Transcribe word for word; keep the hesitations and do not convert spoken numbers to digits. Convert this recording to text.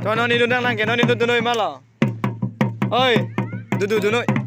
Non neli dun nang nang ke, non neli dun dunoi ma lo. Oi, dun dun dunoi.